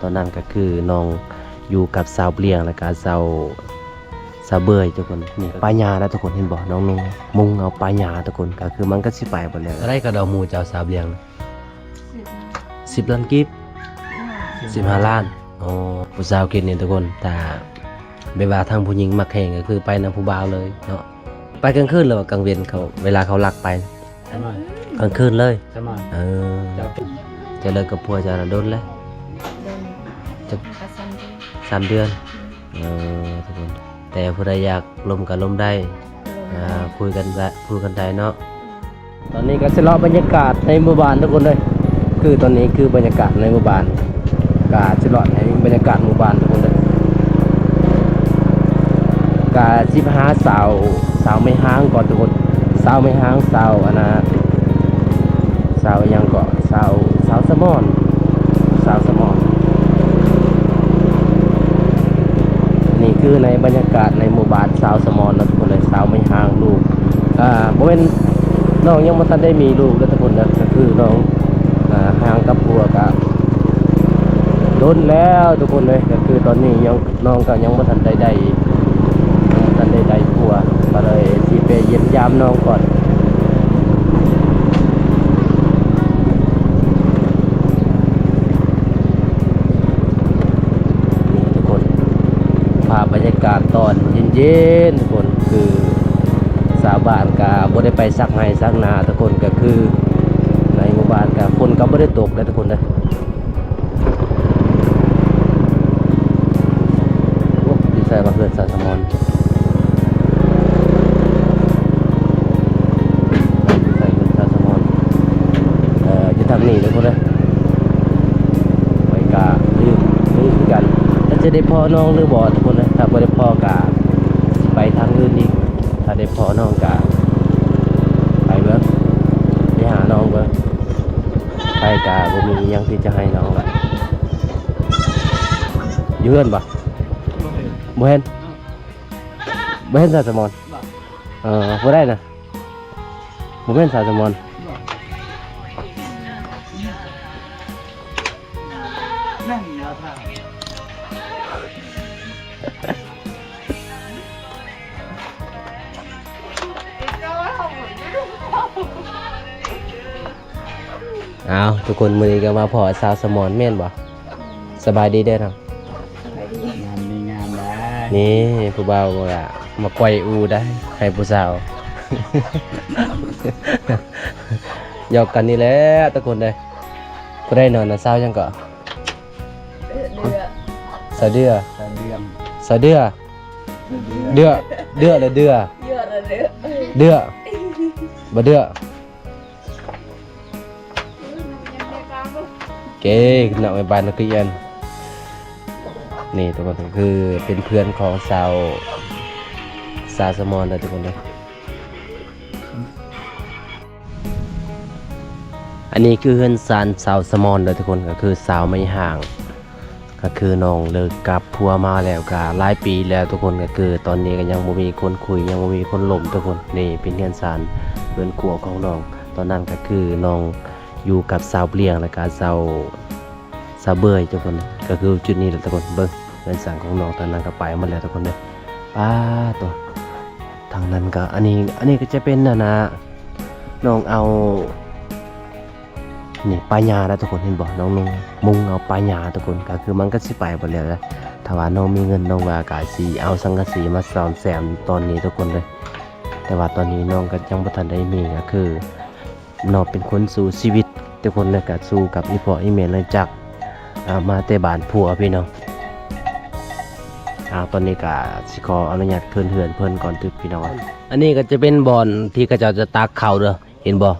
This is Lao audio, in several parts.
ຕອນນັ້ນກໍຄືນ້ອງຢູ່ກັບສາວເບຍງ ແລ້ວກໍສາວ ສາວເບຍ ທຸກຄົນ. ນີ້ປ່າຫຍ້ານະທຸກຄົນ ເຫັນບໍ່? ນ້ອງນຸ່ງມຸງເອົາປ່າຫຍ້າທຸກຄົນ ກໍຄືມັນກໍຊິໄປເບິດແລ້ວ. ເທົ່າໃດກໍດອກໝູ່ເຈົ້າສາວເບຍງ? ສິບ ສິບລ້ານກີບ ສິບຫ້າລ້ານ. ອໍ ຜູ້ສາວເຂດນີ້ທຸກຄົນ ຖ້າແບບວ່າທາງຜູ້ຍິງມັກແຮງ ກໍຄືໄປນຳຜູ້ບ່າວເລີຍເນາະ. ໄປກາງຄືນ ຫຼືວ່າກາງເວັນ ເຂົາ ເວລາເຂົາລັກໄປ? ກາງຄືນເລີຍ. ເອີ ເຈົ້າເລີກກັບຜົວເຈົ້ານະດົນແລ້ວ? ຈັກ ສາມເດືອນ. ເອີ ທຸກຄົນ ແຕ່ຜູ້ໃດຢາກລົມກໍລົມໄດ້ ອາ ຄຸຍກັນ ຄຸຍກັນໄດ້ເນາະ. ຕອນນີ້ກໍຊິເລາະບັນຍາກາດໃນໝູ່ບ້ານທຸກຄົນເດີ. ຄືຕອນນີ້ຄືບັນຍາກາດໃນໝູ່ບ້ານ ກະຊິເລາະໃນບັນຍາກາດໝູ່ບ້ານທຸກຄົນເດີ. ກະຊິໄປຫາສາວ ສາວໄມ້ຮ້າງກ່ອນທຸກຄົນ. ສາວໄມ້ຮ້າງ ສາວອັນນ່າ ສາວຫຍັງເກາະ ສາວ ສາວສະໝອນ ສາວສະໝອນ. ນີ້ຄືໃນບັນຍາກາດໃນໝູ່ບ້ານສາວສະໝອນເນາະທຸກຄົນເອີຍ. ສາວໄມ້ຮ້າງລູກ ອ່າ ບໍ່ແມ່ນ ນ້ອງຍັງບໍ່ທັນໄດ້ມີລູກເດີທຸກຄົນເດີ. ກໍຄືນ້ອງ ອ່າ ຫ່າງກັບຜົວກະດົນແລ້ວທຸກຄົນເອີຍ. ກໍຄືຕອນນີ້ຍັງ ນ້ອງກໍຍັງບໍ່ທັນໄດ້ໄດ້ ຍັງບໍ່ທັນໄດ້ໄດ້ຜົວ ກໍເລີຍຊິໄປຢ້ຽມຢາມນ້ອງກ່ອນ. ນີ້ທຸກຄົນ ພາບບັນຍາກາດຕອນເຢັນໆ ທຸກຄົນ ຄືຊາວບ້ານກໍບໍ່ໄດ້ໄປສັກໄຮ່ສັກນາທຸກຄົນ. ກໍຄືໃນໝູ່ບ້ານກໍຝົນກໍບໍ່ໄດ້ຕົກເດີທຸກຄົນເດີ. ໂອ້ ຢູ່ໃສວະເຮືອນສາວສະໝອນ? ຢູ່ໃສເຮືອນສາວສະໝອນ? ເອີ ຢູ່ທາງນີ້ເດີພຸ້ນເດີ. ຂ້ອຍກະລືມ ລືມຄືກັນ ວ່າຈະໄດ້ພໍ້ນ້ອງຫຼືບໍ່ທຸກຄົນເດີ. ຖ້າບໍ່ໄດ້ພໍ້ກະຊິໄປທາງອື່ນອີກ. ຖ້າໄດ້ພໍ້ນ້ອງກະໄປເບິ່ງ ໄປຫານ້ອງເບິ່ງ. ໄປກະບໍ່ມີຫຍັງທີ່ຈະໃຫ້ນ້ອງລະ. ຢູ່ເຮືອນບໍ່? ບໍ່ເຫັນ ບໍ່ເຫັນສາວສະໝອນ. ເອີ ຜູ້ໃດນະ? ບໍ່ແມ່ນສາວສະໝອນ. ອ້າວ ທຸກຄົນ ມື້ນີ້ກໍມາພໍ້ສາວສະໝອນແມ່ນບໍ່? ສະບາຍດີເດີເນາະ. ງາມນີ້ງາມຫຼາຍ. ນີ້ຜູ້ບ່າວວ່າມາກ້ອຍອູໄດ້ໃຫ້ຜູ້ສາວ. ຫຍອກກັນນີ້ແຫຼະທຸກຄົນເດີ. ຜູ້ໃດເນາະ ນາງສາວຫຍັງເກາະ? ສາວເດືອ. ສາວເດືອ. ເດືອ ເດືອ ເດືອ ເດືອ ເດືອ ບໍ່ເດືອ. ເກ ເນາະ ແມ່ບ້ານນັກຮຽນ. ນີ້ທຸກຄົນ ກໍຄືເປັນເພື່ອນຂອງສາວ ສາວສະໝອນເດີທຸກຄົນເດີ. ອັນນີ້ຄືເຮືອນຊານສາວສະໝອນເດີທຸກຄົນ ກໍຄືສາວໄມ້ຮ້າງ. ກໍຄືນ້ອງເລີກກັບຜົວມາແລ້ວກໍຫຼາຍປີແລ້ວທຸກຄົນ. ກໍຄືຕອນນີ້ກໍຍັງບໍ່ມີຄົນຄຸຍ ຍັງບໍ່ມີຄົນລົມທຸກຄົນ. ນີ້ເປັນເຮືອນຊານເຮືອນຄົວຂອງນ້ອງ. ຕອນນັ້ນກໍຄືນ້ອງຢູ່ກັບສາວເບຍງ ແລ້ວກໍສາວ ສາວເບຍທຸກຄົນ. ກໍຄືຈຸດນີ້ແຫຼະທຸກຄົນ. ເບິ່ງເຮືອນຊານຂອງນ້ອງຕອນນັ້ນກໍໄປໝົດແລ້ວທຸກຄົນເດີ. ປາໂຕ ທາງນັ້ນກໍ ອັນນີ້ ອັນນີ້ກໍຈະເປັນ ອັນນ່າ ນ້ອງເອົາ ນີ້ປ່າຫຍ້ານະທຸກຄົນ ເຫັນບໍ່? ນ້ອງນຸ່ງມຸງເອົາປ່າຫຍ້າທຸກຄົນ. ກໍຄືມັນກໍຊິໄປເບິດແລ້ວແຫຼະ. ຖ້າວ່ານ້ອງມີເງິນ ນ້ອງວ່າກໍຊິເອົາສັງກະສີມາສ້ອມແຊມຕອນນີ້ທຸກຄົນເດີ. ແຕ່ວ່າຕອນນີ້ນ້ອງກໍຍັງບໍ່ທັນໄດ້ມີ ກໍຄືນ້ອງເປັນຄົນສູ້ຊີວິດທຸກຄົນເດີ. ກໍສູ້ກັບອີ່ພໍ່ອີ່ແມ່ເລີຍ ຈາກ ອ່າ ມາແຕ່ບ້ານຜົວພີ່ນ້ອງ. ອ່າ ຕອນນີ້ກໍຊິຂໍອະນຸຍາດຂຶ້ນເຮືອນເພິ່ນກ່ອນເດີພີ່ນ້ອງ. ອັນນີ້ກໍຈະເປັນບ່ອນທີ່ເຂົາເຈົ້າຈະຕາກເຂົ້າເດີ. ເຫັນບໍ່?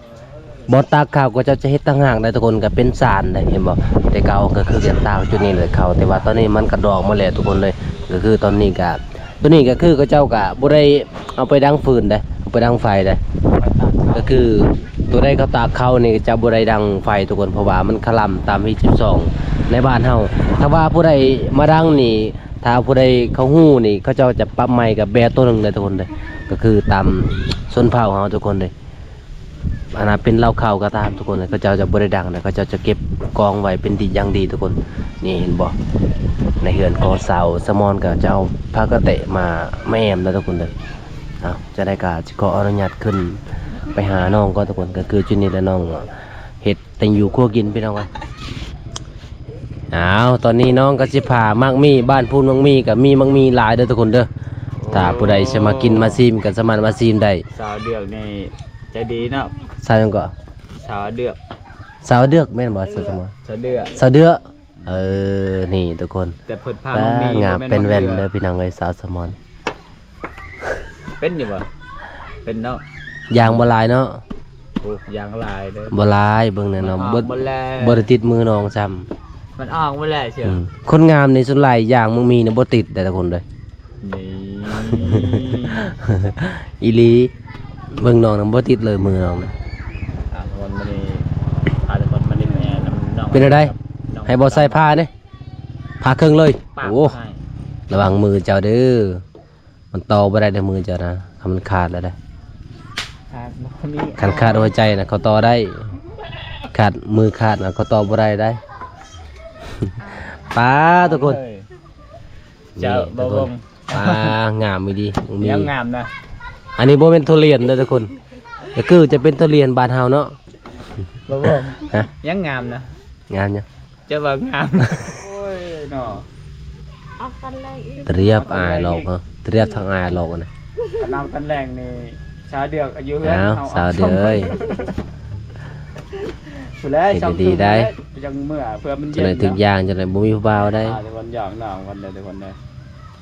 ບ່ອນຕາກເຂົ້າ ເຂົາເຈົ້າຈະເຮັດຕ່າງຫາກໄດ້ທຸກຄົນ ກໍເປັນຊານໄດ້ ເຫັນບໍ່? ແຕ່ເກົ່າກໍຄືຈະຕາກຈຸດນີ້ແຫຼະເຂົ້າ ແຕ່ວ່າຕອນນີ້ມັນກະດອກໝົດແລ້ວທຸກຄົນເອີຍ. ກໍຄືຕອນນີ້ກະ ຕົວນີ້ກໍຄືເຂົາເຈົ້າກະບໍ່ໄດ້ເອົາໄປດັງຟືນເດ້ ເອົາໄປດັງໄຟເດ້. ກໍຄືຕົວໃດເຂົາຕາກເຂົ້ານີ້ຈະບໍ່ໄດ້ດັງໄຟທຸກຄົນ ເພາະວ່າມັນຄະລຳຕາມຮີດສິບສອງໃນບ້ານເຮົາ. ຖ້າວ່າຜູ້ໃດມາດັງນີ້ ຖ້າຜູ້ໃດເຂົາຮູ້ນີ້ ເຂົາເຈົ້າຈະປັບໃໝກັບແບໂຕໜຶ່ງເດ້ທຸກຄົນເດ້. ກໍຄືຕາມຊົນເຜົ່າເຮົາທຸກຄົນເດ້. ອັນນັ້ນເປັນເຫຼົ້າຂາວກໍຕາມທຸກຄົນ ເຂົາເຈົ້າຈະບໍ່ໄດ້ດັງນະ ເຂົາເຈົ້າຈະເກັບກອງໄວ້ເປັນທີ່ຢ່າງດີທຸກຄົນ. ນີ້ເຫັນບໍ່ ໃນເຮືອນຂອງສາວສະໝອນກໍຈະເອົາຜ້າກະແຕະມາ ມາແອ້ມນະທຸກຄົນເດີ. ເອົາ ຈັ່ງໃດກໍຊິຂໍອະນຸຍາດຂຶ້ນໄປຫານ້ອງກ່ອນທຸກຄົນ ກໍຄືຈຸດນີ້ແຫຼະ ນ້ອງເຮັດແຕ່ງຢູ່ຄົວກິນພີ່ນ້ອງເອີຍ. ອ້າວ ຕອນນີ້ນ້ອງກໍຊິພາໝາກໝີ່ ບ້ານພຸ້ນໝາກໝີ່ກໍມີ ໝາກໝີ່ຫຼາຍເດີທຸກຄົນເດີ. ຖ້າຜູ້ໃດຊິມາກິນມາຊີມກໍສາມາດມາຊີມໄດ້. ສາວເດືອກນີ້ໃຈດີເນາະ. ສາວຫຍັງເກາະ? ສາວເດືອກ. ສາວເດືອກແມ່ນບໍ່? ສາວສະໝອນ ສາວເດືອກ ສາວເດືອກ. ເອີ ນີ້ທຸກຄົນ ແຕ່ເພິ່ນພາມາມີ ງາມເປັນແວ່ນເດີພີ່ນ້ອງເອີຍ ສາວສະໝອນ. ເປັນຢູ່ບໍ່? ເປັນເນາະ. ຢາງບໍ່ຫຼາຍເນາະ. ໂອ້ ຢາງຫຼາຍເດີ. ບໍ່ຫຼາຍ ເບິ່ງແນ່ນອນ ບໍ່ ບໍ່ໄດ້ຕິດມືນ້ອງຊ້ຳ. ມັນອອກໝົດແລ້ວເຊື່ອ. ອືມ ຄົນງາມນີ້ສ່ວນຫຼາຍຢາງມັກມີນະບໍ່ຕິດເດ້ທຸກຄົນເດີ. ນີ້ ອີ່ຫຼີ ເບິ່ງນ້ອງນະບໍ່ຕິດເລີຍມືນ້ອງນະ. ອ່າ ທຸກຄົນ ມື້ນີ້ ພາທຸກຄົນມາຫຼິ້ນແອນຳນ້ອງ. ເປັນແນວໃດ? ໃຫ້ບໍ່ໃສ່ຜ້າເດ້ ຜ້າເຄິ່ງເລີຍ. ໂອ້ ລະວັງມືເຈົ້າເດີ ມັນຕໍ່ບໍ່ໄດ້ໃນມືເຈົ້ານະ ຄັນມັນຂາດແລ້ວເດ້. ຂາດບໍ່ມີ ຄັນຂາດຫົວໃຈນະ ເຂົາຕໍ່ໄດ້ ຂາດມືຂາດນະ ເຂົາຕໍ່ບໍ່ໄດ້ໄດ໋. ປ້າ ທຸກຄົນ ເຈົ້າ ນີ້ ບໍ່ ທຸກຄົນ ເບິ່ງ ປ້າ ງາມອີ່ຫຼີ ຍັງງາມນະ. ອັນນີ້ບໍ່ແມ່ນທຸລຽນເດີທຸກຄົນ ກໍຄືຈະເປັນທຸລຽນບ້ານເຮົາເນາະ. ບໍ່ ບໍ່ ຮະ ຍັງງາມນະ ງາມຢູ່. ຈະວ່າງາມ ໂອ້ຍເນາະ ເອົາຄັນແລງອີກ ຕຽບອ້າຍຫຼອກເນາະ ຕຽບທາງອ້າຍຫຼອກນະ. ຄັນເອົາຄັນແລງນີ້ ສາວເດືອກອາຍຸເຮືອນ ອ້າວ ເຮົາ ສາວເດືອກເອີຍ ຜູ້ແລ ເຮັດດີໆໄດ໋ ຈັງເມື່ອ ເພື່ອມັນເຢັນ ຈັກຢ່າງ ຈັກບໍ່ມີຜູ້ບ່າວໄດ໋. ອ່າ ທຸກຄົນຢອກນ້ອງເພິ່ນເດີ ທຸກຄົນເດີ.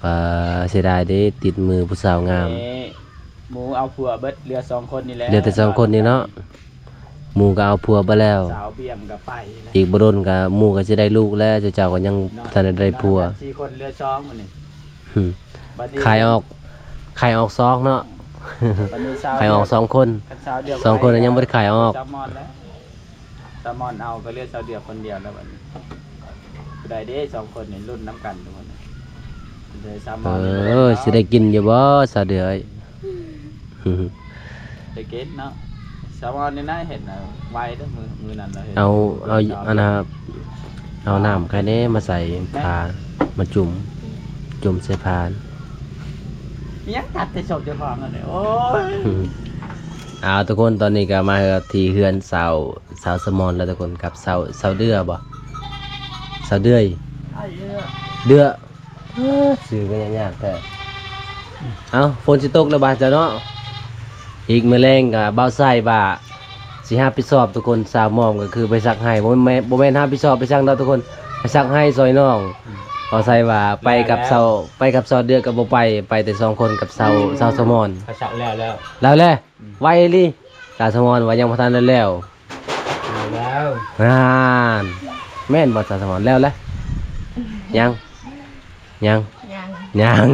ອ່າ ເສຍດາຍເດ້ ຕິດມືຜູ້ສາວງາມ. ນີ້ ໝູ່ເອົາຜົວເບິດ ເຫຼືອສອງຄົນນີ້ແຫຼະ ເຫຼືອແຕ່ສອງຄົນນີ້ເນາະ. ໝູ່ກໍເອົາຜົວໄປແລ້ວ ສາວບຽມກໍໄປແລ້ວ ອີກບໍ່ດົນກໍໝູ່ກໍຊິໄດ້ລູກແລ້ວ ເຈົ້າກໍຍັງບໍ່ທັນໄດ້ຜົວ. ສີ່ຄົນເຫຼືອສອງມື້ນີ້ ຫຶ ບັດນີ້ ຂາຍອອກ ຂາຍອອກສອງເນາະ ບັດນີ້ສາວ ຂາຍອອກສອງຄົນ ຄັນສາວດຽວ ສອງຄົນຍັງບໍ່ໄດ້ຂາຍອອກ. ສາວມອນແລ້ວ ສາວມອນເອົາກໍເຫຼືອສາວດຽວຄົນດຽວແລ້ວບັດນີ້. ຜູ້ໃດເດ້ສອງຄົນນີ້ລຸ້ນນຳກັນທຸກຄົນ. ເອີ ຊິໄດ້ກິນຢູ່ບໍ່ສາວເດືອຍ? ໄດ້ກິນເນາະ ສາວອອນນີ້ນະ ເຮັດນະ ໄວເດີ ມື້ ມື້ນັ້ນລາວເຮັດ ເອົາ ເອົາ ອັນນະ ເອົານ້ຳໄຂ່ແໜ່ມາໃສ່ ແມ່ນ ພາ ມາຈຸ່ມ ຈຸ່ມໃສ່ພານ. ຍັງຕັດແຕ່ສົບເຈົ້າຂອງນັ້ນເດ້ ໂອ້ຍ. ເອົາ ທຸກຄົນ ຕອນນີ້ກໍມາຮອດທີ່ເຮືອນສາວ ສາວສະໝອນແລ້ວທຸກຄົນ ກັບສາວ ສາວເດືອບໍ່? ສາວເດືອຍ ອ້າຍເດືອ ເດືອ ເອີ ຊື່ກໍຍາກແທ້. ເອົ້າ ຝົນຊິຕົກແລ້ວບາດເຈົ້າເນາະ. ອີກມື້ແລງກໍບ່າວໄຊວ່າຊິຮັບຜິດຊອບທຸກຄົນ ສາວມອມກໍຄືໄປຊັກໄຮ່ ບໍ່ແມ່ນ ບໍ່ແມ່ນຮັບຜິດຊອບໄປຊັກດອກທຸກຄົນ ໄປຊັກໄຮ່ຊ່ອຍນ້ອງ. ບ່າວໄຊວ່າໄປກັບສາວ ໄປກັບສາວເດືອກໍບໍ່ໄປ ໄປແຕ່ສອງຄົນກັບສາວ ສາວສະໝອນ. ໄປຊັກແລ້ວ ແລ້ວ ແລ້ວແຫຼະ. ໄວອີ່ຫຼີ ສາວສະໝອນວ່າຍັງບໍ່ທັນໄດ້ແລ້ວ. ແລ້ວ ນັ້ນ ແມ່ນບໍ່ສາວສະໝອນ ແລ້ວແຫຼະ? ຍັງ ຍັງ ຍັງ ຍັງ ຍັງ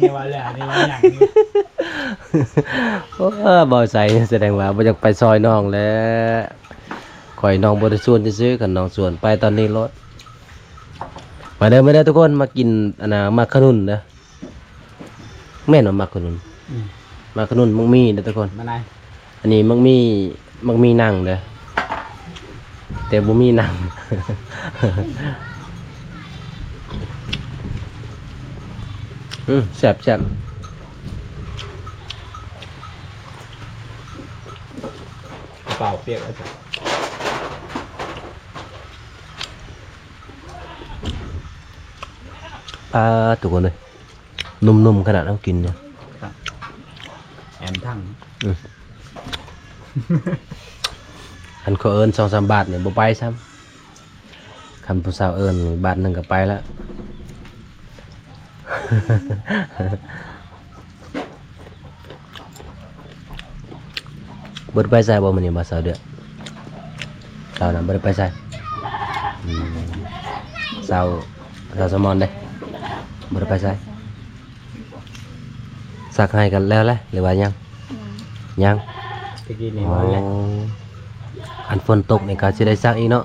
ນີ້ວ່າແລ້ວ ນີ້ວ່າຍັງຢູ່. ໂອ້ ບ່າວໄຊສະແດງວ່າບໍ່ຢາກໄປຊ່ອຍນ້ອງແຫຼະ ຂ້ອຍນ້ອງບໍ່ໄດ້ຊວນຊື່ໆ ຄັນນ້ອງຊວນໄປຕອນນີ້ໂລດ. ມາເດີ ມາເດີທຸກຄົນ ມາກິນອັນນ່າ ໝາກຂະໜຸນເດີ. ແມ່ນບໍ່ ໝາກຂະໜຸນ? ອືມ ໝາກຂະໜຸນ ໝາກໝີ່ເດີທຸກຄົນ. ມານາຍ ອັນນີ້ໝາກໝີ່ ໝາກໝີ່ໜັງເດີ ແຕ່ບໍ່ມີໜັງ. ອືມ ແຊບໆ. ເປົ່າປຽກ ປາດ ທຸກຄົນເອີຍ. ນຸ່ມໆ ຂະໜາດເຮົາກິນນີ້ ແອມທັງ. ອືມ ຄັນເຂົາເອີ້ນສອງສາມບາດນີ້ບໍ່ໄປຊ້ຳ ຄັນຜູ້ສາວເອີ້ນບາດໜຶ່ງກໍໄປລະ. ບໍ່ໄດ້ໄປໃສບໍ່ມື້ນີ້ບໍ່ ສາວເດືອນ? ສາວນະບໍ່ໄດ້ໄປໃສ? ອືມ ສາວ ສາວສະໝອນເດ້ ບໍ່ໄດ້ໄປໃສ? ຊັກໄຮ່ກັນແລ້ວແຫຼະ ຫຼືວ່າຍັງ? ຍັງ ຍັງ ຕະກີ້ນີ້ ອໍ ວ່າແລ້ວ ຄັນຝົນຕົກນີ້ກໍຊິໄດ້ຊັກອີກເນາະ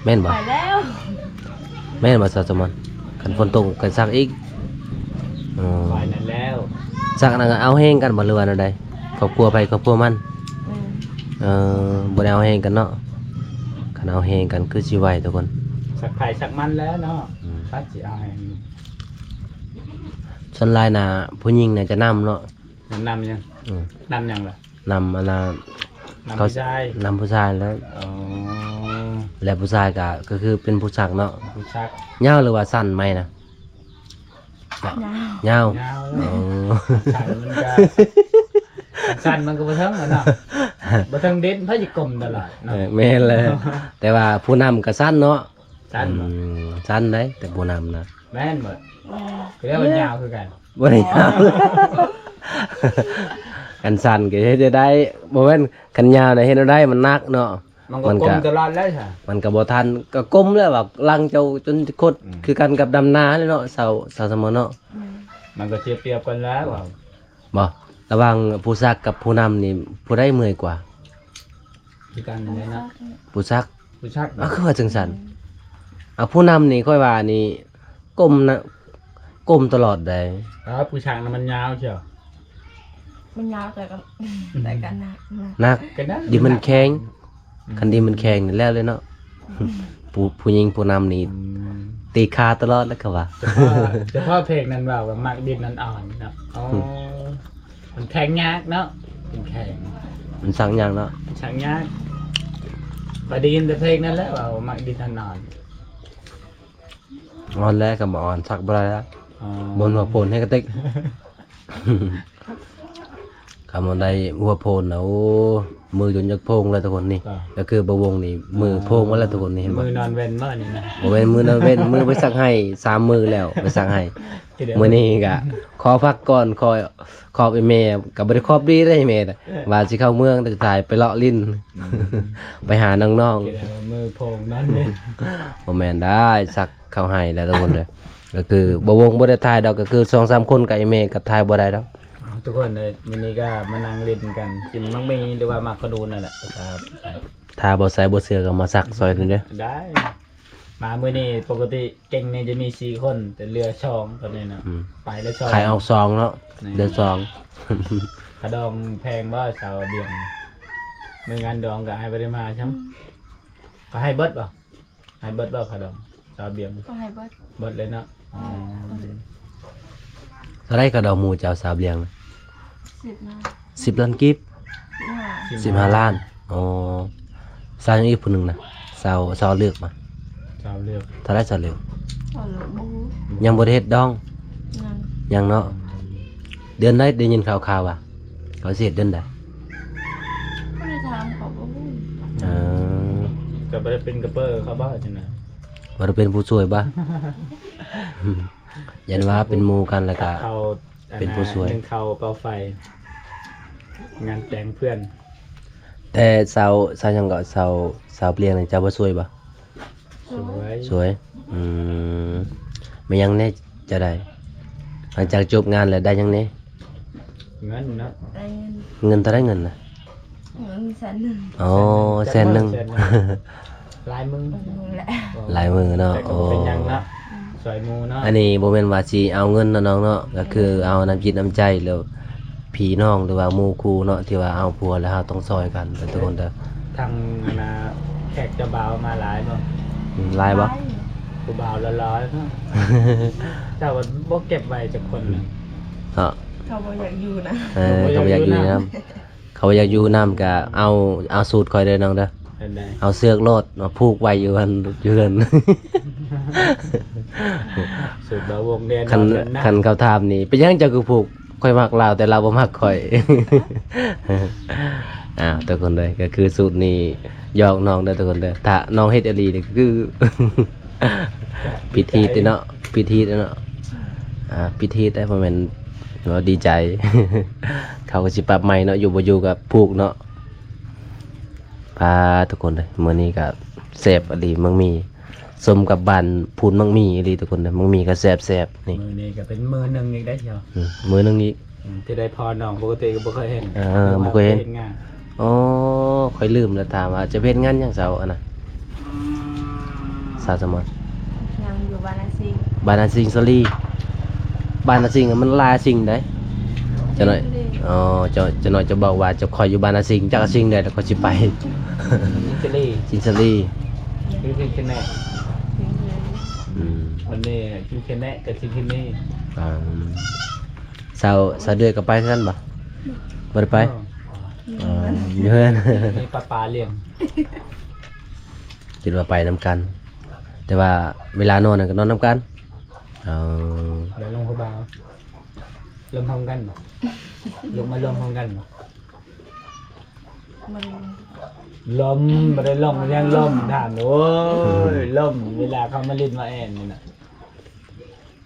ແມ່ນບໍ່? ໄປແລ້ວ ແມ່ນບໍ່ສາວສະໝອນ? ຄັນຝົນຕົກກໍຊັກອີກ. ອໍ ໄປນັ້ນແລ້ວ ຊັກນັ້ນກໍເອົາແຮງກັນບໍ່ ຫຼືວ່າແນວໃດ? ຄອບຄົວໃຜຄອບຄົວມັນ. ອືມ ເອີ ບໍ່ໄດ້ເອົາແຮງກັນເນາະ. ຄັນເອົາແຮງກັນຄືຊິໄວທຸກຄົນ. ສັກໃຜສັກມັນແຫຼະເນາະ. ອືມ ໃຜຊິເອົາແຮງ. ສ່ວນຫຼາຍນະ ຜູ້ຍິງນະຈະນຳເນາະ. ນຳຫຍັງ? ອືມ ນຳຫຍັງລະ? ນຳອັນນະ ນຳຜູ້ຊາຍ ນຳຜູ້ຊາຍແລ້ວ. ອໍ ແລະຜູ້ຊາຍກະ ກະຄືເປັນຜູ້ສັກເນາະ. ຜູ້ສັກ. ຍາວ ຫຼືວ່າສັ້ນໄໝນະ? ຍາວ ຍາວ. ໂອ້ ສັ້ນມັນກະ ສັ້ນມັນກະບໍ່ເຖິງແລ້ວເນາະ. ບໍ່ເຖິງເດັນ ໃຜຊິກົ້ມຕະຫຼອດເນາະ. ເອີ ແມ່ນແລ້ວ. ແຕ່ວ່າຜູ້ນຳກະສັ້ນເນາະ. ສັ້ນບໍ່? ອືມ ສັ້ນໄດ໋ ແຕ່ຜູ້ນຳນະ. ແມ່ນບໍ່? ແມ່ນ. ກໍເອີ້ນວ່າຍາວຄືກັນ. ບໍ່ໄດ້ຍາວ. ຄັນສັ້ນກໍເຮັດໄດ້ ບໍ່ແມ່ນ ຄັນຍາວນະເຮັດແນວໃດ ມັນໜັກເນາະ. ມັນກໍ ມັນກໍກົ້ມຕະຫຼອດແລ້ວຊະ. ມັນກໍບໍ່ທັນ ກໍກົ້ມແລ້ວວ່າຫຼັງເຈົ້າຈົນຄົດ. ອືມ ຄືກັນກັບດຳນາແຫຼະເນາະ ຊາວ ຊາວສະໝອນເນາະ. ແມ່ນ. ມັນກໍເສຍປຽບກັນແລ້ວ. ບໍ່ ລະຫວ່າງຜູ້ສັກກັບຜູ້ນຳນີ້ ຜູ້ໃດເມື່ອຍກວ່າ? ຄືກັນນັ້ນແຫຼະເນາະ. ຜູ້ສັກ. ຜູ້ສັກ. ອາ ຄືວ່າຈັ່ງຊັ້ນ? ອືມ ອາ ຜູ້ນຳນີ້ຂ້ອຍວ່ານີ້ກົ້ມນະ ກົ້ມຕະຫຼອດໃດ໋. ອາ ຜູ້ສັກນະມັນຍາວເຊີ. ມັນຍາວແຕ່ກໍ ແຕ່ກໍໜັກ ໜັກ ໜັກ ກໍໜັກ ດິນມັນແຂງ. ອືມ ຄັນດິນມັນແຂງນີ້ແລ້ວເລີຍເນາະ. ອືມ ຜູ້ ຜູ້ຍິງຜູ້ນຳນີ້ ອືມ ຕີຂາຕະຫຼອດແລ້ວເຂົາວ່າ. ສະເພາະ ສະເພາະເພງນັ້ນເວົ້າວ່າມັກດິນອ່ອນໆເນາະ. ອໍ ອືມ ມັນແຂງຍາກເນາະ. ມັນແຂງ ມັນສັກຍາກເນາະ. ມັນສັກຍາກ. ຂ້ອຍໄດ້ຍິນແຕ່ເພງນັ້ນແຫຼະວ່າມັກດິນອ່ອນໆ. ອ່ອນແລ້ວ ຄຳວ່າອ່ອນສັກບໍ່ໄດ້ລະ. ອໍ ບົນຫົວໂພນໃຫ້ກະຕິກ. ຄຳວ່າໄດ້ຫົວໂພນນະ ໂອ້ ມືຈົນຢາກໂພງເລີຍທຸກຄົນນີ້. ກໍ ກໍຄືບ່າວວົງນີ້ມືໂພງໝົດແລ້ວທຸກຄົນນີ້ ເຫັນບໍ່? ມືນອນແວ່ນບໍ່ນີ້ນະ? ບໍ່ແມ່ນມືນອນແວ່ນ ມືໄປສັກໄຮ່ສາມມື້ແລ້ວ ໄປສັກໄຮ່. ມື້ນີ້ກະຂໍພັກກ່ອນ ຂໍ ຂອບອີ່ແມ່ກໍບໍ່ໄດ້ຂອບດີເດ້ອີ່ແມ່ນະ ເອີ ວ່າຊິເຂົ້າເມືອງ ແຕ່ສຸດທ້າຍໄປເລາະຫຼິ້ນ ອືມ ໄປຫານ້ອງໆ. ຄິດວ່າມືໂພງນັ້ນເດ້. ບໍ່ແມ່ນໄດ໋ ສັກເຂົ້າໃຫ້ແລ້ວທຸກຄົນເດີ. ກໍຄືບ່າວວົງບໍ່ໄດ້ຖ່າຍດອກ ກໍຄືສອງສາມຄົນກັບອີ່ແມ່ກໍຖ່າຍບໍ່ໄດ້ດອກ. ເອົາ ທຸກຄົນເອີຍ ມື້ນີ້ກໍມານັ່ງຫຼິ້ນກັນ ກິນໝາກໝີ່ ຫຼືວ່າໝາກຂະນູນນັ້ນແຫຼະ. ຖ້າ ຖ້າບໍ່ໃສ່ບໍ່ເຊື່ອກໍມາສັກຊ່ອຍໜ່ອຍເດີ. ໄດ້. ມາມື້ນີ້ປົກກະຕິເກັ່ງນີ້ຈະມີສີ່ຄົນ ແຕ່ເຫຼືອສອງຕອນນີ້ນະ. ອືມ ໄປແລ້ວສອງ ຂາຍອອກສອງເນາະ. ນີ້ ເຫຼືອສອງ. ຄ່າດອງແພງບໍ່ສາວບຽງ? ມື້ງານດອງກໍອ້າຍບໍ່ໄດ້ມາຊ້ຳ. ອືມ ກໍໃຫ້ເບິດບໍ່? ໃຫ້ເບິດບໍ່ຄ່າດອງສາວບຽງ? ກໍໃຫ້ເບິດ. ເບິດເລີຍເນາະ. ອືມ ອໍ ເທົ່າໃດຄ່າດອງໝູ່ເຈົ້າສາວບຽງ? ສິບລ້ານ. ສິບລ້ານກີບ? ສິບຫ້າ ສິບຫ້າລ້ານ. ອໍ ສາວຫຍັງອີກຜູ້ໜຶ່ງນະ? ສາວ ສາວເລືອກມາ. ສາວເລືອກ. ເທົ່າໃດສາວເລືອກ? ສາວເລືອກບໍ່ຮູ້. ຍັງບໍ່ໄດ້ເຮັດດອງ? ຍັງ. ຍັງເນາະ. ເດືອນໃດ ໄດ້ຍິນຂ່າວໆວ່າເຂົາຊິເຮັດເດືອນໃດ? ບໍ່ໄດ້ຖາມເຂົາ ບໍ່ຮູ້. ເອີ ກໍບໍ່ໄດ້ເປັນກະເປີເຂົາບໍ່? ຈັ່ງໃດ ບໍ່ໄດ້ເປັນຜູ້ຊ່ວຍບໍ່? ຢ້ານວ່າເປັນໝູ່ກັນແລ້ວກໍ ເຂົາ ເປັນຜູ້ຊ່ວຍ ໜຶ້ງເຂົ້າເປົ່າໄຟ ງານແຕ່ງເພື່ອນ. ແຕ່ສາວ ສາວຫຍັງເກາະ ສາວ ສາວເປຍງນີ້ເຈົ້າບໍ່ຊ່ວຍບໍ່? ຊ່ວຍ ຊ່ວຍ. ອືມ ແມ່ນຫຍັງແດ່ເຈົ້າໄດ້? ຫຼັງຈາກຈົບງານແລ້ວໄດ້ຫຍັງແດ່? ເງິນເນາະ. ໄດ້ເງິນ. ເງິນເທົ່າໃດເງິນນະ? ເງິນແສນໜຶ່ງ. ອໍ ແສນໜຶ່ງ. ແສນໜຶ່ງ ຫຼາຍມື້ ເອີ ແຫຼະ ຫຼາຍມື້ເນາະ. ແຕ່ກໍບໍ່ເປັນຫຍັງເນາະ. ໂອ້ ຊ່ວຍໝູ່ເນາະ. ອັນນີ້ບໍ່ແມ່ນວ່າຊິເອົາເງິນເນາະນ້ອງເນາະ ກໍຄືເອົານ້ຳຈິດນ້ຳໃຈ ຫຼືພີ່ນ້ອງ ຫຼືວ່າໝູ່ຄູ່ເນາະ ທີ່ວ່າເອົາຜົວແລ້ວເຮົາຕ້ອງຊ່ອຍກັນເດີທຸກຄົນເດີ. ທາງອັນນ່າແຂກເຈົ້າບ່າວມາຫຼາຍບໍ່? ອືມ ຫຼາຍບໍ່? ຫຼາຍ. ຜູ້ບ່າວຫຼາຍໆເນາະ. ເຈົ້າບໍ່ເກັບໄວ້ຈັກຄົນນະ? ເນາະ ເຂົາບໍ່ຢາກຢູ່ນະ. ເອີ ເຂົາບໍ່ຢາກຢູ່ນຳ. ເຂົາຢາກຢູ່ນຳກະເອົາ ເອົາສູດຂ້ອຍເດີນ້ອງເດີ. ເອົາເຊືອກໂລດມາຜູກໄວ້ຢູ່ຫັ້ນ ຢູ່ເຮືອນ. ສູດບ່າວວົງແນ່ນອນ. ຄັນເຂົາຖາມນີ້ ເປັນຫຍັງເຈົ້າຄືຜູກ? ຂ້ອຍມັກລາວ ແຕ່ລາວບໍ່ມັກຂ້ອຍ. ອ້າວ ທຸກຄົນເດີ ກໍຄືສູດນີ້ ຢອກນ້ອງເດີທຸກຄົນເດີ. ຖ້ານ້ອງເຮັດອີ່ຫຼີນີ້ຄື ປິດຮີດເດ້ເນາະ ປິດຮີດເດ້ເນາະ. ອ່າ ປິດຮີດໄດ້ ບໍ່ແມ່ນວ່າດີໃຈ. ເຂົາກໍຊິປັບໃໝ່ເນາະ ຢູ່ບໍ່ຢູ່ກໍຜູກເນາະ. ປາ ທຸກຄົນເອີຍ ມື້ນີ້ກໍແຊບອີ່ຫຼີ ໝາກໝີ່ ສົມກັບບ້ານພູນໝາກໝີ່ອີ່ຫຼີທຸກຄົນເອີຍ. ໝາກໝີ່ກໍແຊບໆ ນີ້ ມື້ນີ້ກໍເປັນມື້ໜຶ່ງອີກໄດ້ ເຈົ້າ. ອືມ ມື້ໜຶ່ງອີກ ອືມ ທີ່ໄດ້ພໍ້ນ້ອງ ປົກກະຕິກໍບໍ່ເຄີຍເຫັນ. ເອີ ບໍ່ເຄີຍເຫັນ. ອໍ ຂ້ອຍລືມແລ້ວ ຖາມວ່າຈະໄປເຮັດງານຫຍັງເຈົ້າ ອັນນະ ສາວສະໝອນ? ງານຢູ່ບ້ານອາຊິງ. ບ້ານອາຊິງສາລີ. ບ້ານອາຊິງມັນຫຼາຍອາຊິງໃດ໋ ຈັກໜ້ອຍ. ອໍ ເຈົ້າ ເຈົ້ານ້ອຍຈະບອກວ່າເຈົ້າ ຂ້ອຍຢູ່ບ້ານອາຊິງ ຈັກອາຊິງໃດແລ້ວຂ້ອຍຊິໄປ ຊິນຊາລີ ຊິນຊາລີ ຄືຊິນແນະ ອືມ ວັນນີ້ຊິນແນະກັບຊິນເຄນີ ອ່າ ສາວ ສາວເດືອຍກໍໄປຄືກັນບໍ່? ບໍ່ໄດ້ໄປ ເອີ ເອີ ຢູ່ເຮືອນ ມີປາປາລ້ຽງ ຄິດວ່າໄປນຳກັນ ແຕ່ວ່າເວລານອນນັ້ນກໍນອນນຳກັນ ເອີ ແລ້ວລົມຜູ້ບ່າວ ລົມພ້ອມກັນບໍ່? ລຸກມາລົມພ້ອມກັນບໍ່? ບໍ່ໄດ້ລົມ ບໍ່ໄດ້ລົມ ຍັງລົມທ່ານ ໂອ້ຍ ລົມ ເວລາເຂົາມາຫຼິ້ນມາແອນນີ້ນະ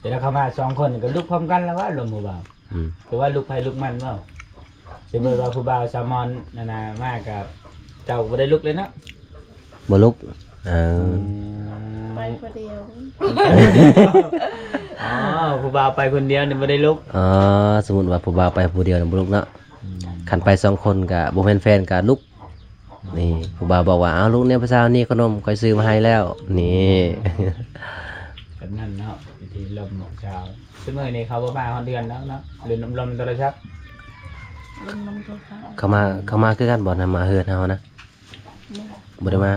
ເວລາເຂົາມາສອງຄົນກໍລຸກພ້ອມກັນແລ້ວວ່າ ລົມຜູ້ບ່າວ ອືມ ຄືວ່າລຸກໃຜລຸກມັນເວົ້າ ສົມມຸດວ່າຜູ້ບ່າວສາວມອນນັ້ນນະມາ ກໍເຈົ້າກໍບໍ່ໄດ້ລຸກເລີຍເນາະ? ບໍ່ລຸກ ເອີ ອືມ ໄປຜູ້ດຽວ ອໍ ຜູ້ບ່າວໄປຄົນດຽວນີ້ບໍ່ໄດ້ລຸກ ອໍ ສົມມຸດວ່າຜູ້ບ່າວໄປຜູ້ດຽວນີ້ບໍ່ລຸກເນາະ ອືມ ຄັນໄປສອງຄົນກໍບໍ່ແມ່ນແຟນກໍລຸກ ນີ້ ຜູ້ບ່າວບອກວ່າ ເອົາ ລຸກແດ່ ຜູ້ສາວ ນີ້ຂະໜົມຂ້ອຍຊື້ມາໃຫ້ແລ້ວ ນີ້ ແບບນັ້ນເນາະ ວິທີລົມຂອງສາວ ຊຸມມື້ນີ້ເຂົາບໍ່ມາຮອດເຮືອນແລ້ວເນາະ ຫຼິ້ນລົມໂທລະສັບ ລົມໂທລະສັບ ເຂົາມາ ເຂົາມາຄືກັນບໍ່ນະ ມາເຮືອນເຮົານະ? ບໍ່ ບໍ່ໄດ້ມາ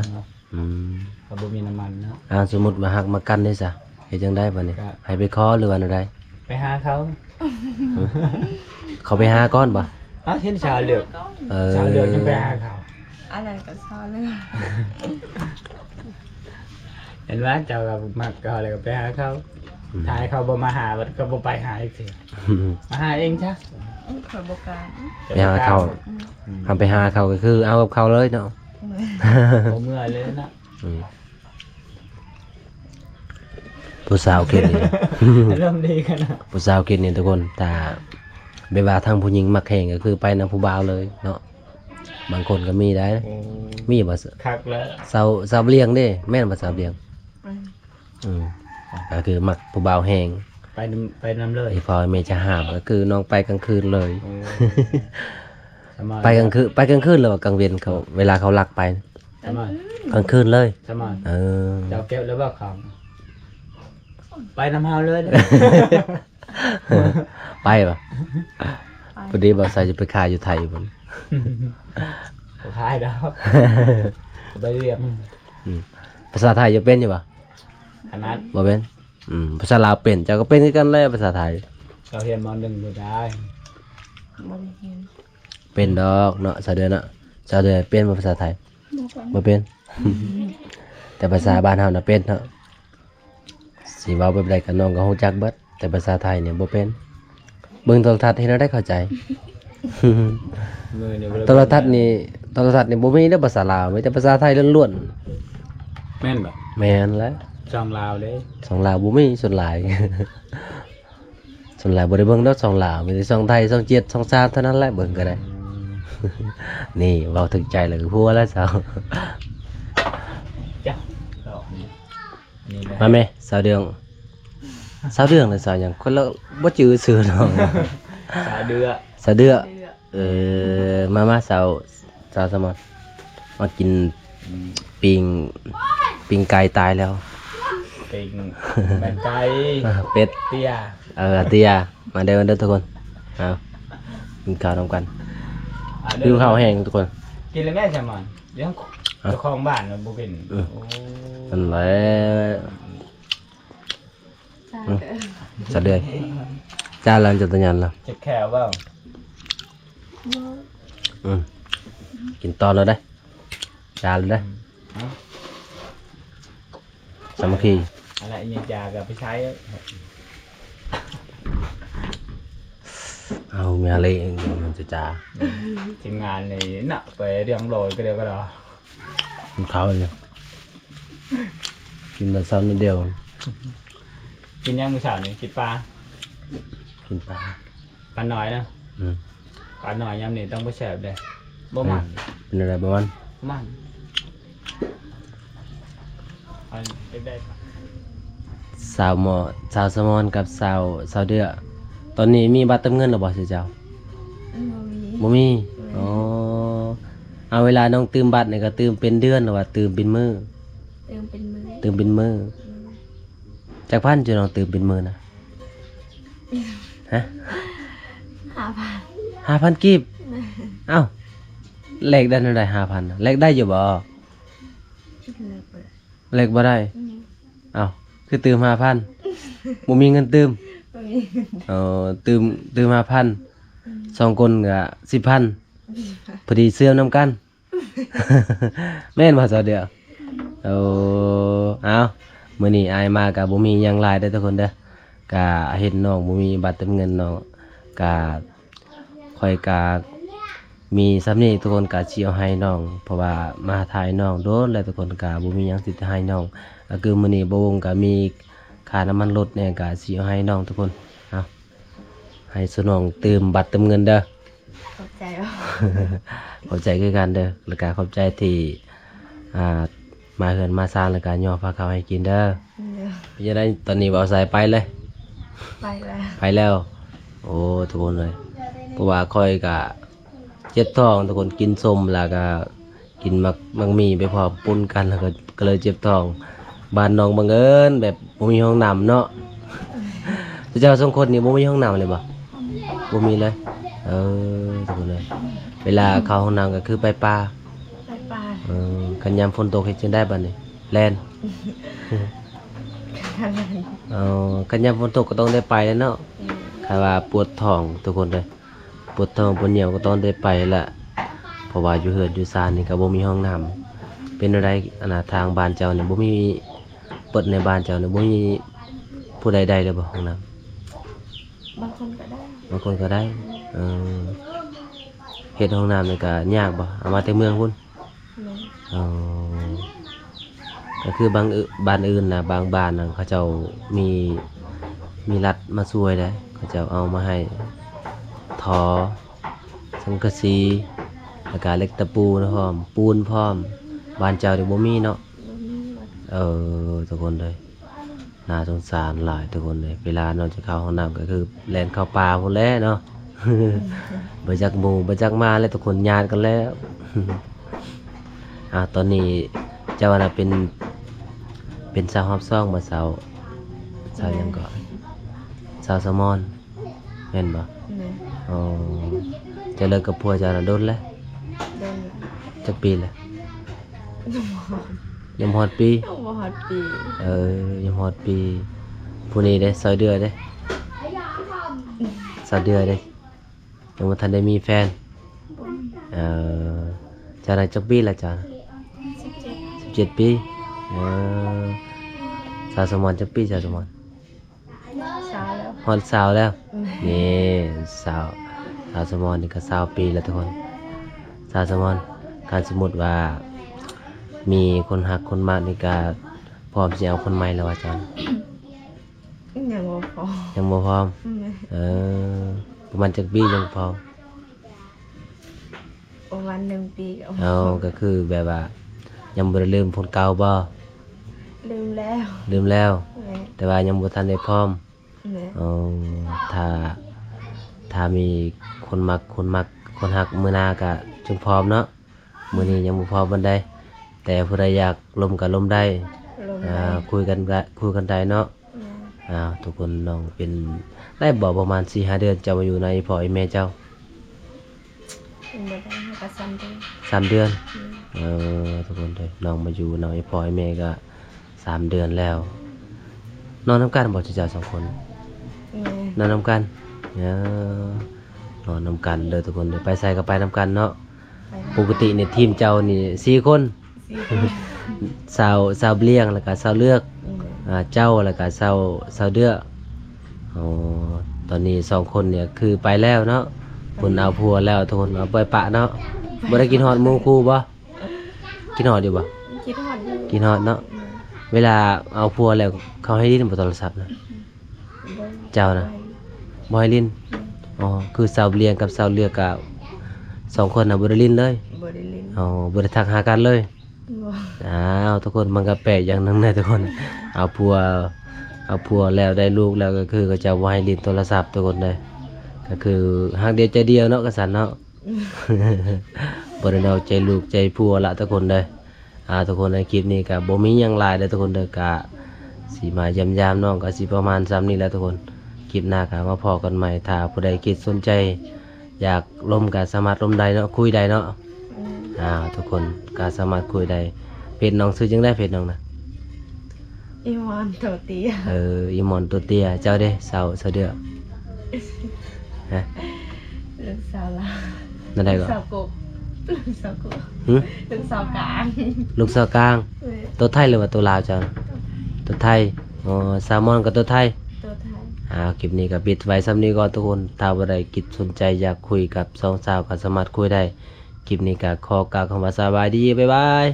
ອືມ ເຂົາບໍ່ມີນ້ຳມັນເນາະ ອ່າ ສົມມຸດວ່າຮັກມັກກັນເດ້ຊະ ເຮັດຈັ່ງໃດບາດນີ້? ກໍໃຫ້ໄປຂໍ ຫຼືວ່າແນວໃດ? ໄປຫາເຂົາ ເຂົາໄປຫາກ່ອນບໍ່? ເອົ້າ ເຫັນສາວເລືອກ ເອີ ສາວເລືອກຍັງໄປຫາເຂົາ ອັນນັ້ນກໍສາວເລືອກ ເຫັນວ່າເຈົ້າກໍມັກເຂົາແລ້ວກໍໄປຫາເຂົາ ອືມ ຖ້າໃຫ້ເຂົາບໍ່ມາຫາ ບັດກໍບໍ່ໄປຫາອີກເທື່ອ ມາຫາເອງຊະ ອືມ ຂ້ອຍບໍ່ກ້າ ໄປຫາເຂົາ ອືມ ຄັນໄປຫາເຂົາກໍຄືເອົາກັບເຂົາເລີຍເນາະ ບໍ່ເມື່ອຍເລີຍເນາະ ອືມ ຜູ້ສາວເຂດນີ້ ອາລົມດີຂະໜາດ ຜູ້ສາວເຂດນີ້ທຸກຄົນ ຖ້າແບບວ່າທາງຜູ້ຍິງມັກແຮງກໍຄືໄປນຳຜູ້ບ່າວເລີຍເນາະ ບາງຄົນກໍມີໄດ໋ ໂອ້ ມີບໍ່? ຄັກແລ້ວ ສາວ ສາວລຽງເດ້ ແມ່ນບໍ່ສາວລຽງ? ອືມ ອືມ ກໍຄືມັກຜູ້ບ່າວແຮງ ໄປນຳ ໄປນຳເລີຍ ອີ່ພໍ່ແມ່ຈະຫ້າມ ກໍຄືນ້ອງໄປກາງຄືນເລີຍ ໂອ້ ໄປກາງຄືນ ໄປກາງຄືນ ຫຼືວ່າກາງເວັນເຂົາ ເວລາເຂົາລັກໄປ? ກາງຄືນ ກາງຄືນເລີຍ ສະມານ ເອີ ເຈົ້າເກັບແລ້ວບໍ່ເຂົ້າ? ໄປນຳເຮົາເລີຍ ໄປບໍ່? ໄປ ພໍດີບ່າວຊາຍຈະໄປຂາຍຢູ່ໄທພຸ້ນ ບໍ່ຂາຍດອກ ໄປວຽກ ອືມ ພາສາໄທເຈົ້າເປັນຢູ່ບໍ່? ຂະໜາດ ບໍ່ເປັນ ອືມ ພາສາລາວເປັນ ເຈົ້າກໍເປັນຄືກັນແຫຼະພາສາໄທ ເຈົ້າຮຽນ ມໍໜຶ່ງ ບໍ່ໄດ້ ບໍ່ໄດ້ຮຽນ ເປັນດອກເນາະ ສາວເດືອນເນາະ ສາວເດືອນເປັນບໍ່ພາສາໄທ? ບໍ່ເປັນ ບໍ່ເປັນ ແຕ່ພາສາບ້ານເຮົານະເປັນເນາະ ຊິເວົ້າແບບໃດກໍນ້ອງກໍຮູ້ຈັກເບິດ ແຕ່ພາສາໄທນີ້ບໍ່ເປັນ ເບິ່ງໂທລະທັດເຮັດແນວໃດເຂົ້າໃຈ? ໂທລະທັດນີ້ ໂທລະທັດນີ້ບໍ່ມີເດ້ພາສາລາວ ມີແຕ່ພາສາໄທລ້ວນໆ ແມ່ນບໍ່? ແມ່ນແຫຼະ ຊ່ອງລາວເດ້ ຊ່ອງລາວບໍ່ມີສ່ວນຫຼາຍ ສ່ວນຫຼາຍບໍ່ໄດ້ເບິ່ງດອກຊ່ອງລາວ ມີແຕ່ຊ່ອງໄທ ຊ່ອງເຈັດ ຊ່ອງສາມເທົ່ານັ້ນແຫຼະເບິ່ງກໍໄດ້ ອືມ ນີ້ເວົ້າຖືກໃຈແລ້ວກໍຫົວແລ້ວເຈົ້າ ຈ້ະ ດອກນີ້ ນີ້ແຫຼະ ມາແມ່ ສາວເດືອງ ສາວເດືອງ ຫຼືສາວຫຍັງ ຄົນລະບໍ່ຈື່ຊື່ດອກ ສາວເດືອ ສາວເດືອ ເອີ ມາ ມາ ສາວ ສາວສະໝອນ ມາກິນ ອືມ ປີ້ງ ປີ້ງໄກ່ຕາຍແລ້ວ ປີ້ງແມ່ນໄກ່ ເປັດ ເຕ້ຍ ເອີ ເຕ້ຍ ມາເດີ ມາເດີທຸກຄົນ ເອົາ ກິນເຂົ້ານຳກັນ ຫິວເຂົ້າແຮງທຸກຄົນ ກິນແລ້ວແມ່ສະໝອນ ເຈົ້າ ເຈົ້າຂອງບ້ານມັນບໍ່ກິນ ເອີ ໂອ້ ນັ້ນແຫຼະ ອືມ ສະເດືອຍ ຈານລະ ຈະຕະຍານລະ ເຈັບແຂ້ວບໍ່? ບໍ່ ອືມ ກິນຕໍ່ເລີຍເດີ້ ຈານເລີຍເດີ້ ອືມ ສາມັກຄີ ອັນນັ້ນອີ່ຫຍັງຈາກໍໄປໃຊ້ ເອົາເມຍເລມັນຈະຈາ ທີມງານນີ້ນະ ໄປຮຽບຮ້ອຍກໍໄດ້ກໍດອກ ກິນເຂົ້າຢູ່ ກິນແຕ່ເຊົ້າໜ້ອຍດຽວ ກິນຫຍັງມື້ເຊົ້ານີ້? ກິນປາ ກິນປາ ປານ້ອຍນະ ອືມ ປານ້ອຍຍາມນີ້ຕ້ອງບໍ່ແຊບເດ້ ບໍ່ມັນ ເປັນ ເປັນແນວໃດບໍ່ມັນ? ມັນ ອັນເຮັດໄດ້ ສາວໝໍ ສາວສະໝອນກັບສາວ ສາວເດືອ ຕອນນີ້ມີບັດເຕີມເງິນແລ້ວບໍ່ ເຈົ້າ? ອືມ ບໍ່ມີ ບໍ່ມີ ອືມ ອໍ ເອົາ ເວລານ້ອງຕື່ມບັດນີ້ກໍຕື່ມເປັນເດືອນ ຫຼືວ່າຕື່ມເປັນມື້? ຕື່ມເປັນມື້ ຕື່ມເປັນມື້ ອືມ ຈັກພັນ ເຈົ້ານ້ອງຕື່ມເປັນມື້ນະ? ຮະ? ຫ້າພັນ ຫ້າພັນກີບ. ເອົ້າ ແລກໄດ້ແນວໃດຫ້າພັນນະ? ແລກໄດ້ຢູ່ບໍ່? ແລກບໍ່ໄດ້. ເອົ້າ ຄືຕື່ມຫ້າພັນ? ບໍ່ມີເງິນຕື່ມ? ບໍ່ມີ. ເອີ ຕື່ມ ຕື່ມຫ້າພັນ ອືມ ສອງຄົນກະສິບພັນ ພໍດີເຊື່ອມນຳກັນ. ແມ່ນບໍ່ສາວເດືອ? ໂອ້ ເອົ້າ ມື້ນີ້ອ້າຍມາກະບໍ່ມີຫຍັງຫຼາຍເດີທຸກຄົນເດີ ກະເຫັນນ້ອງບໍ່ມີບັດເຕີມເງິນເນາະ ກະຂ້ອຍກະມີສ່ຳນີ້ທຸກຄົນ ກະຊິເອົາໃຫ້ນ້ອງ ເພາະວ່າມາຖ່າຍນ້ອງດົນແລ້ວທຸກຄົນ ກະບໍ່ມີຫຍັງຊິໃຫ້ນ້ອງ ກະຄືມື້ນີ້ບໍ່ວົງກະມີຄ່ານ້ຳມັນລົດແດ່ ກະຊິເອົາໃຫ້ນ້ອງທຸກຄົນ ເອົາ ໃຫ້ສະໜອງຕື່ມບັດເຕີມເງິນເດີ. ຂອບໃຈ. ຂອບໃຈຄືກັນເດີ ແລ້ວກະຂອບໃຈທີ່ ອ່າ ມາເຮືອນມາຊານ ແລ້ວກະຍໍພາເຂົ້າໃຫ້ກິນເດີ. ເປັນຈັ່ງໃດຕອນນີ້ ບ່າວສາຍໄປເລີຍ? ໄປແລ້ວ ໄປແລ້ວ. ໂອ້ ທຸກຄົນເອີຍ ເພາະວ່າຂ້ອຍກະເຈັບທ້ອງທຸກຄົນ ກິນສົ້ມ ແລ້ວກະ ກິນໝາກ ໝາກໝີ່ໄປພ້ອມ ປົນກັນ ແລ້ວກໍ ກໍເລີຍເຈັບທ້ອງ. ບ້ານນ້ອງບັງເອີນແບບບໍ່ມີຫ້ອງນ້ຳເນາະ. ເຈົ້າສອງຄົນນີ້ບໍ່ມີຫ້ອງນ້ຳເລີຍບໍ່? ບໍ່ມີເລີຍ. ເອີ ທຸກຄົນເອີຍ ເວລາເຂົ້າຫ້ອງນ້ຳກໍຄືໄປປ່າ. ໄປປ່າ. ເອີ ຄັນຍາມຝົນຕົກເຮັດຈັ່ງໃດບາດນີ້? ແລ່ນ. ເອີ ຄັນຍາມຝົນຕົກກໍຕ້ອງໄດ້ໄປແຫຼະເນາະ. ອືມ ຄັນວ່າປວດທ້ອງ ທຸກຄົນເອີຍ. ປວດທ້ອງປວດຍ່ຽວກໍຕ້ອງໄດ້ໄປແຫຼະ ເພາະວ່າຢູ່ເຮືອນຢູ່ຊານນີ້ກໍບໍ່ມີຫ້ອງນ້ຳ. ເປັນແນວໃດ ອັນນ່າ ທາງບ້ານເຈົ້ານີ້ບໍ່ມີ ເປີດໃນບ້ານເຈົ້ານີ້ບໍ່ມີຜູ້ໃດໄດ້ເລີຍບໍ່ຫ້ອງນ້ຳ? ບາງຄົນກໍໄດ້. ບາງຄົນກໍໄດ້. ເອີ ເຮັດຫ້ອງນ້ຳນີ້ກໍຍາກບໍ່? ເອົາມາແຕ່ເມືອງພຸ້ນ? ແມ່ນ. ເອີ ກໍຄືບາງອ- ບ້ານອື່ນນະ ບາງບ້ານນະ ເຂົາເຈົ້າມີ ມີລັດມາຊ່ວຍເດ້ ເຂົາເຈົ້າເອົາມາໃຫ້ ທໍ່ ສັງກະສີ ແລ້ວກະເຫຼັກຕະປູນະພ້ອມ ປູນພ້ອມ. ບ້ານເຈົ້ານີ້ບໍ່ມີເນາະ? ບໍ່ມີ. ເອີ ທຸກຄົນເອີຍ ໜ້າສົງສານຫຼາຍທຸກຄົນເອີຍ ເວລານ້ອງຈະເຂົ້າຫ້ອງນ້ຳກໍຄືແລ່ນເຂົ້າປ່າພຸ້ນແຫຼະເນາະ. ບໍ່ຈັກໝູ່ບໍ່ຈັກໝາແລ້ວ ທຸກຄົນຍາດກັນແລ້ວ. ອ່າ ຕອນນີ້ເຈົ້ານະເປັນ ເປັນສາວຮອບສອງບໍ່? ສາວ ສາວຫຍັງເກາະ? ແມ່ນ. ສາວສະໝອນ. ແມ່ນບໍ່? ແມ່ນ. ອໍ ເຈົ້າເລີກກັບຜົວເຈົ້ານະດົນແລ້ວ? ດົນແລ້ວ. ຈັກປີແລ້ວ? ຍັງບໍ່ຮອດ ຍັງບໍ່ຮອດປີ? ຍັງບໍ່ຮອດປີ. ເອີ ຍັງບໍ່ຮອດປີ. ຜູ້ນີ້ເດ້? ສາວເດືອເດ້? ສາວເດືອເດ້? ຍັງບໍ່ທັນໄດ້ມີແຟນ? ບໍ່ມີ. ເອີ ເຈົ້ານະຈັກປີແລ້ວເຈົ້ານະ? ສິບເຈັດ. ສິບເຈັດປີ. ເອີ ສາວສະໝອນຈັກປີ? ສາວສະໝອນ ຊາວແລ້ວ. ຮອດຊາວແລ້ວ. ແມ່ນ. ນີ້ ສາວ ສາວສະໝອນນີ້ກໍຊາວປີແລ້ວທຸກຄົນ. ສາວສະໝອນ ຄັນສົມມຸດວ່າມີຄົນຮັກຄົນມັກນີ້ ກໍພ້ອມຊິເອົາຄົນໃໝ່ແລ້ວວ່າຊັ້ນ? ຍັງບໍ່ພ້ອມ. ຍັງບໍ່ພ້ອມ. ແມ່ນ. ເອີ ປະມານຈັກປີຈັ່ງພ້ອມ? ປະມານໜຶ່ງປີກໍ ເອົາ ກໍຄືແບບວ່າຍັງບໍ່ໄດ້ລືມຄົນເກົ່າບໍ່? ລືມແລ້ວ. ລືມແລ້ວ. ແມ່ນ. ແຕ່ວ່າຍັງບໍ່ທັນໄດ້ພ້ອມ. ແມ່ນ. ເອົາ ຖ້າ ຖ້າມີຄົນມັກ ຄົນມັກ ຄົນຮັກ ມື້ໜ້າກໍຈຶ່ງພ້ອມເນາະ. ມື້ນີ້ຍັງບໍ່ພ້ອມປານໃດ ແຕ່ຜູ້ໃດຢາກລົມກໍລົມໄດ້. ລົມໄດ້. ອ່າ ຄຸຍກັນກໍຄຸຍກັນໄດ້ເນາະ. ແມ່ນ. ອ້າວ ທຸກຄົນ ນ້ອງເປັນ ໄດ້ບໍ່ປະມານສີ່ຫ້າເດືອນ ເຈົ້າມາຢູ່ນຳອີ່ພໍ່ອີ່ແມ່ເຈົ້າ? ຍັງບໍ່ໄດ້ ເຮົາກໍສາມເດືອນ. ສາມເດືອນ. ແມ່ນ. ເອີ ທຸກຄົນເດີ ນ້ອງມາຢູ່ນຳອີ່ພໍ່ອີ່ແມ່ກໍສາມເດືອນແລ້ວ. ນອນນຳກັນບໍ່ເຈົ້າສອງຄົນ? ແມ່ນ. ນອນນຳກັນ. ເອີ ນອນນຳກັນເດີທຸກຄົນເດີ ໄປໃສກໍໄປນຳກັນເນາະ. ໄປນຳກັນ. ປົກກະຕິນີ້ທີມເຈົ້ານີ້ສີ່ຄົນ. ສາວ ສາວບຽງ ແລ້ວກະສາວເລືອກ. ອືມ. ອ່າ ເຈົ້າ ແລ້ວກະສາວ ສາວເດືອ. ອໍ ຕອນນີ້ສອງຄົນນີ້ຄືໄປແລ້ວເນາະ. ເພິ່ນເອົາຜົວແລ້ວ ທຸກຄົນ ເອົາໄປປະເນາະ. ບໍ່ໄດ້ຄິດຮອດໝູ່ຄູ່ບໍ່? ຄິດຮອດຢູ່ບໍ່? ຄິດຮອດຢູ່. ຄິດຮອດເນາະ. ອືມ. ເວລາເອົາຜົວແລ້ວ ເຂົາໃຫ້ຫຼິ້ນບໍ່ໂທລະສັບນະ? ບໍ່. ເຈົ້ານະ ບໍ່ໃຫ້ຫຼິ້ນ. ອືມ. ອໍ ຄືສາວບຽງກັບສາວເລືອກກະ ສອງຄົນນະບໍ່ໄດ້ຫຼິ້ນເລີຍ? ບໍ່ໄດ້ຫຼິ້ນ. ອໍ ບໍ່ໄດ້ທັກຫາກັນເລີຍ? ບໍ່. ອ້າວ ທຸກຄົນ ມັນກໍແປກຢ່າງໜຶ່ງນະທຸກຄົນ ເອົາຜົວ ເອົາຜົວແລ້ວໄດ້ລູກແລ້ວ ກໍຄືເຂົາເຈົ້າບໍ່ໃຫ້ຫຼິ້ນໂທລະສັບທຸກຄົນເດີ ກໍຄືຮັກດຽວໃຈດຽວເນາະ ກະຊັ້ນເນາະ. ບໍ່ໄດ້ນອກໃຈລູກໃຈຜົວລະທຸກຄົນເດີ. ອ່າ ທຸກຄົນ ໃນຄລິບນີ້ກະບໍ່ມີຫຍັງຫຼາຍເດີທຸກຄົນເດີ ກະຊິມາຢ້ຽມຢາມນ້ອງ ກະຊິປະມານສ່ຳນີ້ແຫຼະທຸກຄົນ. ຄລິບໜ້າກະມາພໍ້ກັນໃໝ່ ຖ້າຜູ້ໃດຄິດສົນໃຈ ຢາກລົມກໍສາມາດລົມໄດ້ເນາະ ຄຸຍໄດ້ເນາະ. ອືມ ອ່າ ທຸກຄົນກໍສາມາດຄຸຍໄດ້. ເຟສນ້ອງຊື່ຈັ່ງໃດ ເຟສນ້ອງນະ? ອີ່ມອນໂຕເຕ້ຍ. ເອີ ອີ່ມອນໂຕເຕ້ຍ. ເຈົ້າເດ້ ສາວ ສາວເດືອ? ຮະ? ລູກສາວລາວ. ນັ້ນໃດກໍ? ສາວກົກ ສາວກົກ. ຫື? ລູກສາວກາງ. ລູກສາວກາງ. ເອີ ໂຕໄທຫຼືວ່າໂຕລາວເຈົ້າ? ໂຕໄທ. ອໍ ສາວມອນກໍໂຕໄທ. ໂຕໄທ. ອ່າ ຄລິບນີ້ກໍປິດໄວ້ສ່ຳນີ້ກ່ອນທຸກຄົນ. ຖ້າຜູ້ໃດຄິດສົນໃຈຢາກຄຸຍກັບສອງສາວກໍສາມາດຄຸຍໄດ້. ຄລິບນີ້ກໍຂໍກ່າວຄຳວ່າສະບາຍດີ ບາຍບາຍ.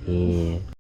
ນີ້